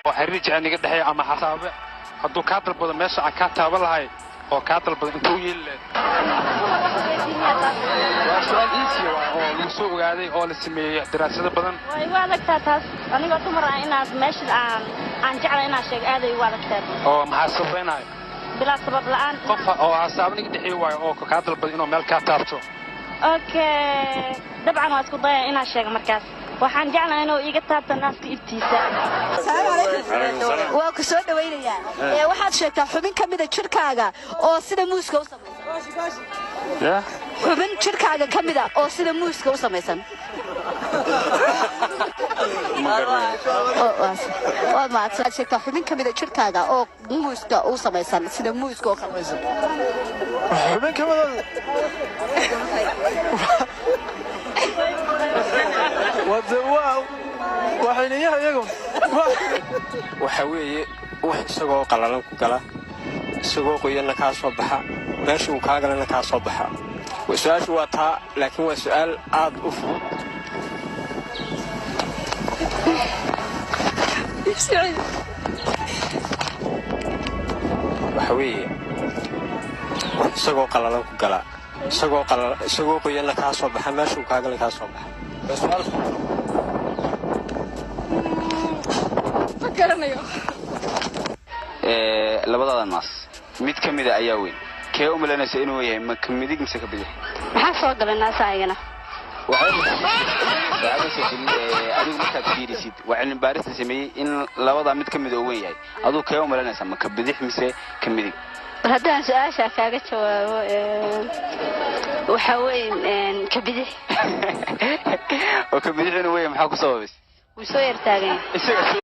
Oo xiriir jecel niga dhexeeya ama xasaabe hadduu kaa dalbado meesha aan kaa taaban lahay oo kaa dalbado intuu yeeli lahayd? Waa su-aal easy ah oo lagu soo ogaaday oo la sameeyey daraasado badan. Waa igu adagtaa taas, anigoo dumar ah, inaad meesha aan jeclay inaan sheego aaday igu adagtaa. Oo maxaa sabaynayo? Bilaa sabab la'aan. Qof oo hasaabo niga dhexeeya waayo oo kaa dalbado inuu meel kaa taabto. Okay, dabcan waa isku daya inaan sheego. Markaas waxaan jeclahay inuu iiga taabto naaska ibtiisa. Asalaamu calaykum, waa ku soo dhawaynayaa. Ee waxaad sheegtaa xubin ka mida jirkaaga oo sida muuska u samaysan. Ya? Xubin jirkaaga ka mida oo sida muuska u samaysan. Waad mahadsan. Waxaad sheegtaa xubin ka mida jirkaaga oo muuska u samaysan, sida muuska oo kale. Xubin ka mida waa xiniyaha iyagu. Waxa weeye wax isagoo qallalan ku gala, isagoo qoyanna kaa soo baxa, meesha uu kaa galana kaa soo baxa. Su-aashu waa taa, laakiin waa su-aal aad u fudud. Waxa weeye wax isagoo qallalan ku gala, isagoo qallal, isagoo qoyanna kaa soo baxa, meesha uu kaa galana kaa soo baxa. Waa su-aal fudud. Ma garanayo. Labadaada naas mid ka mida ayaa weyn, kee u malaynaysa inuu yahay, ma ka midig mise ka bidix? Maxaa soo galay naasa ayagana? Adigu markaad fiirisid, waa cilmi baarista sameeyey in labadaa mid ka mida uu weyn yahay. Adigu kee u malaynaysa, ma ka bidix mise ka midig? Bal haddaan su-aashaa kaaga jawaabo, waxaa weyn ka bidix. Oo ka bidix inuu weyn yahay maxaa ku sababays? Wuu soo yartaagan yahay. Isaga.